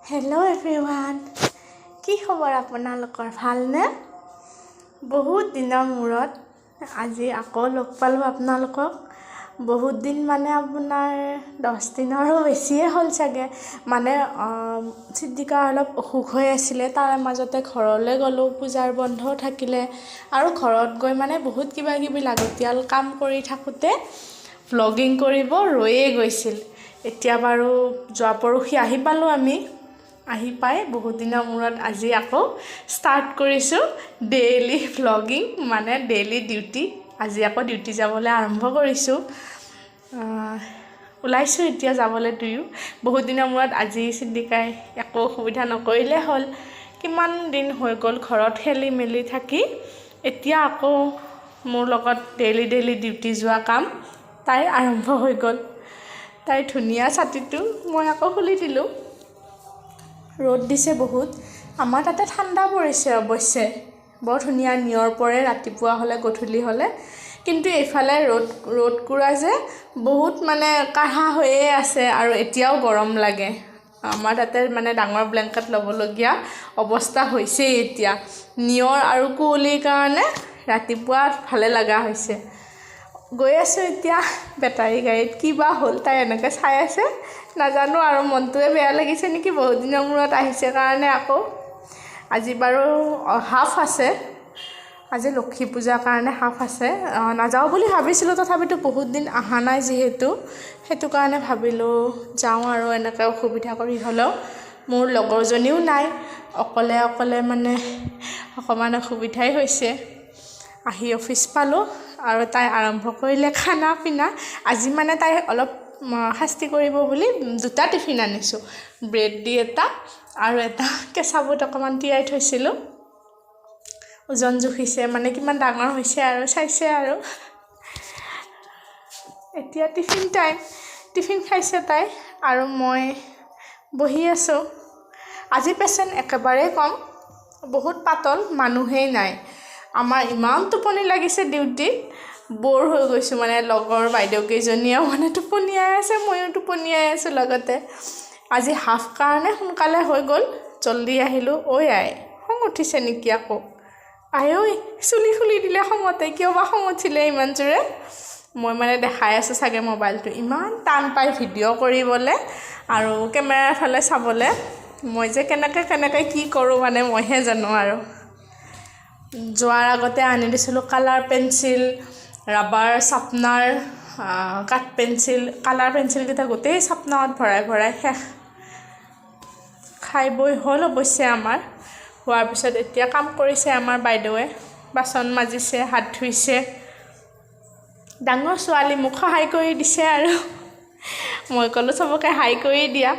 Hello' everyone, কি খবৰ আপোনালোকৰ? ভালনে? বহুত দিনৰ মূৰত আজি আকৌ লগ পালোঁ আপোনালোকক। বহুত দিন মানে আপোনাৰ 10 দিনৰো বেছিয়ে হ'ল চাগে। মানে সিদ্দিকাৰ অলপ অসুখ হৈ আছিলে, তাৰ মাজতে ঘৰলৈ গ'লোঁ, পূজাৰ বন্ধও থাকিলে আৰু ঘৰত গৈ মানে বহুত কিবা কিবি লাগতিয়াল কাম কৰি থাকোঁতে ভ্লগিং কৰিব ৰৈয়ে গৈছিল। এতিয়া বাৰু যোৱা পৰহি আহি পালোঁ। আমি আহি পাই বহুত দিনৰ মূৰত আজি আকৌ ষ্টাৰ্ট কৰিছোঁ ডেইলি ভ্লগিং, মানে ডেইলি ডিউটি। আজি আকৌ ডিউটি যাবলৈ আৰম্ভ কৰিছোঁ। ওলাইছোঁ এতিয়া যাবলৈ দুয়ো। বহুত দিনৰ মূৰত আজি চিন্তিকাই একো অসুবিধা নকৰিলে হ'ল। কিমান দিন হৈ গ'ল ঘৰত খেলি মেলি থাকি, এতিয়া আকৌ মোৰ লগত ডেইলি ডেইলি ডিউটি যোৱা কাম তাইৰ আৰম্ভ হৈ গ'ল। তাইৰ ধুনীয়া ছাতিটো মই আকৌ খুলি দিলোঁ। ৰ'দ দিছে বহুত। আমাৰ তাতে ঠাণ্ডা পৰিছে অৱশ্যে, বৰ ধুনীয়া নিয়ৰ পৰে ৰাতিপুৱা হ'লে, গধূলি হ'লে। কিন্তু এইফালে ৰ'দ ৰ'দ কুৰা যে বহুত মানে কাঢ়া হৈয়ে আছে আৰু এতিয়াও গৰম লাগে। আমাৰ তাতে মানে ডাঙৰ ব্লেংকেট ল'বলগীয়া অৱস্থা হৈছেই এতিয়া। নিয়ৰ আৰু কুঁৱলীৰ কাৰণে ৰাতিপুৱা ভালে লগা হৈছে। গৈ আছোঁ এতিয়া বেটাৰী গাড়ীত। কি বা হ'ল, তাই এনেকৈ চাই আছে, নাজানো আৰু, মনটোৱে বেয়া লাগিছে নেকি বহুত দিনৰ মূৰত আহিছে কাৰণে। আকৌ আজি বাৰু হাফ আছে, আজি লক্ষী পূজাৰ কাৰণে হাফ আছে। নাযাওঁ বুলি ভাবিছিলোঁ, তথাপিতো বহুত দিন অহা নাই যিহেতু, সেইটো কাৰণে ভাবিলোঁ যাওঁ আৰু এনেকৈ অসুবিধা কৰি হ'লেও। মোৰ লগৰজনীও নাই, অকলে অকলে মানে অকণমান অসুবিধাই হৈছে। আহি অফিচ পালোঁ আৰু তাই আৰম্ভ কৰিলে খানা পিনা। আজি মানে তাই অলপ শাস্তি কৰিব বুলি দুটা টিফিন আনিছোঁ, ব্ৰেড দি এটা আৰু এটা কেঁচা বুট অকণমান তিয়াই থৈছিলোঁ। ওজন জুখিছে, মানে কিমান ডাঙৰ হৈছে আৰু চাইছে। আৰু এতিয়া টিফিন টাইম, টিফিন খাইছে তাই আৰু মই বহি আছোঁ। আজি পেচেণ্ট একেবাৰেই কম, বহুত পাতল, মানুহেই নাই। আমাৰ ইমান টোপনি লাগিছে ডিউটিত, ব'ৰ হৈ গৈছোঁ। মানে লগৰ বাইদেউ কেইজনীয়েও মানে টোপনিয়াই আছে, ময়ো টোপনিয়াই আছোঁ লগতে। আজি হাফ কাৰণে সোনকালে হৈ গ'ল, জল্দি আহিলোঁ। ঐ আই, খং উঠিছে নেকি আকৌ? আই ঐ, চুলি খুলি দিলে খঙতে। কিয় বা খং উঠিলে ইমান জোৰে? মই মানে দেখাই আছোঁ চাগে মোবাইলটো। ইমান টান পায় ভিডিঅ' কৰিবলৈ আৰু কেমেৰাৰ ফালে চাবলৈ। মই যে কেনেকৈ কেনেকৈ কি কৰোঁ মানে মইহে জানো। আৰু যোৱাৰ আগতে আনি দিছিলোঁ কালাৰ পেঞ্চিল, ৰাবাৰ, চাৰ্পনাৰ, কাঠ পেঞ্চিল। কালাৰ পেঞ্চিলকেইটা গোটেই চাৰ্পনাৰত ভৰাই ভৰাই শেষ। খাই বৈ হ'ল অৱশ্যে আমাৰ। হোৱাৰ পিছত এতিয়া কাম কৰিছে আমাৰ বাইদেৱে, বাচন মাজিছে, হাত ধুইছে। ডাঙৰ ছোৱালী, মোক সহায় কৰি দিছে আৰু মই ক'লোঁ চবকে হাই কৰি দিয়া।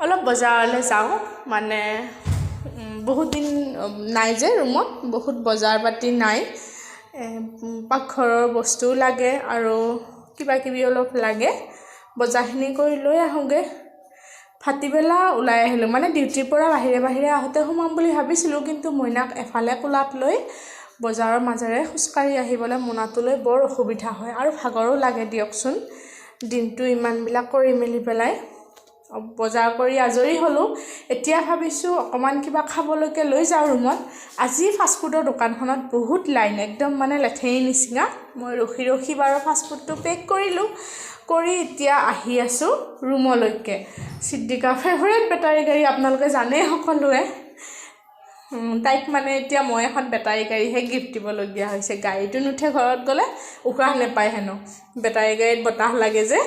অলপ বজাৰলৈ যাওঁ, মানে বহুত দিন নাই যে ৰুমত, বহুত বজাৰ পাতি নাই। পাকঘৰৰ বস্তুও লাগে আৰু কিবা কিবি অলপ লাগে। বজাৰখিনি কৰি লৈ আহোঁগৈ। ভাটিবেলা ওলাই আহিলোঁ, মানে ডিউটিৰ পৰা বাহিৰে বাহিৰে আহোঁতে সোমাম বুলি ভাবিছিলোঁ, কিন্তু মইনাক এফালে কোলাত লৈ বজাৰৰ মাজেৰে খোজকাঢ়ি আহিবলৈ মোনাটো লৈ বৰ অসুবিধা হয় আৰু ভাগৰো লাগে দিয়কচোন, দিনটো ইমানবিলাক কৰি মেলি পেলাই। বজাৰ কৰি আজৰি হ'লোঁ। এতিয়া ভাবিছোঁ অকণমান কিবা খাবলৈকে লৈ যাওঁ ৰুমত। আজি ফাষ্টফুডৰ দোকানখনত বহুত লাইন, একদম মানে লেঠেৰি নিচিনা। মই ৰখি ৰখি বাৰু ফাষ্টফুডটো পেক কৰিলোঁ, কৰি এতিয়া আহি আছোঁ ৰুমলৈকে। সিদ্দিকা ফেভৰেট বেটাৰী গাড়ী, আপোনালোকে জানেই সকলোৱে। তাইক মানে এতিয়া মই এখন বেটাৰী গাড়ীহে গিফ্ট দিবলগীয়া হৈছে। গাড়ীটো নুঠে, ঘৰত গ'লে উশাহ নাপায় হেনো, বেটাৰী গাড়ীত বতাহ লাগে যে।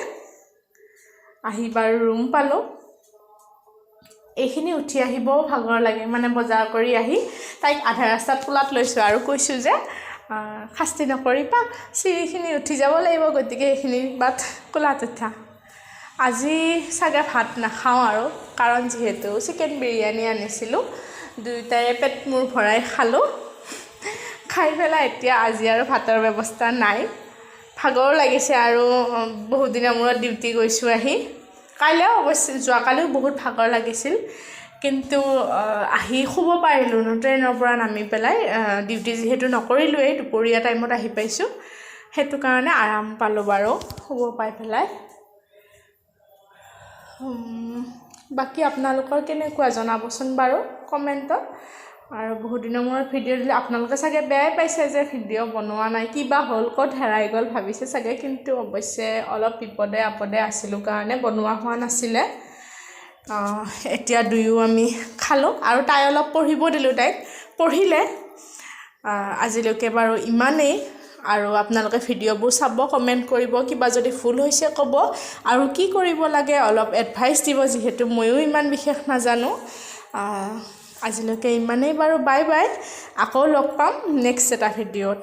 আহি বাৰু ৰুম পালোঁ। এইখিনি উঠি আহিবও ভাগৰ লাগে। মানে বজাৰ কৰি আহি তাইক আধা ৰাস্তাত কোলাত লৈছোঁ আৰু কৈছোঁ যে শাস্তি নকৰিবা, চিৰিখিনি উঠি যাব লাগিব, গতিকে এইখিনি বাট কোলাত উঠা। আজি চাগে ভাত নাখাওঁ আৰু, কাৰণ যিহেতু চিকেন বিৰিয়ানী আনিছিলোঁ, দুয়োটাৰে পেট মূৰ ভৰাই খালোঁ। খাই পেলাই এতিয়া আজি আৰু ভাতৰ ব্যৱস্থা নাই। ভাগৰো লাগিছে আৰু বহুত দিনৰ মূৰত ডিউটি গৈছোঁ আহি। কাইলৈও অৱশ্যে, যোৱাকালিও বহুত ভাগৰ লাগিছিল, কিন্তু আহি শুব পাৰিলোঁ ন। ট্ৰেইনৰ পৰা নামি পেলাই ডিউটি যিহেতু নকৰিলোৱেই, দুপৰীয়া টাইমত আহি পাইছোঁ, সেইটো কাৰণে আৰাম পালোঁ বাৰু শুব পাই পেলাই। বাকী আপোনালোকৰ কেনেকুৱা জনাবচোন বাৰু কমেণ্টত। আৰু বহুত দিনৰ মূৰত ভিডিঅ' দিলে, আপোনালোকে চাগে বেয়াই পাইছে যে ভিডিঅ' বনোৱা নাই, কিবা হ'ল, ক'ত হেৰাই গ'ল ভাবিছে চাগে, কিন্তু অৱশ্যে অলপ বিপদে আপদে আছিলোঁ কাৰণে বনোৱা হোৱা নাছিলে। এতিয়া দুয়ো আমি খালোঁ আৰু তাই অলপ পঢ়িব দিলোঁ, তাইক পঢ়িলে। আজিলৈকে বাৰু ইমানেই। আৰু আপোনালোকে ভিডিঅ'বোৰ চাব, কমেণ্ট কৰিব, কিবা যদি ভুল হৈছে ক'ব, আৰু কি কৰিব লাগে অলপ এডভাইচ দিব, যিহেতু ময়ো ইমান বিশেষ নাজানো। আজিলৈকে ইমানেই বাৰু, বাই বাই, আকৌ লগ পাম নেক্সট এটা ভিডিঅ'ত।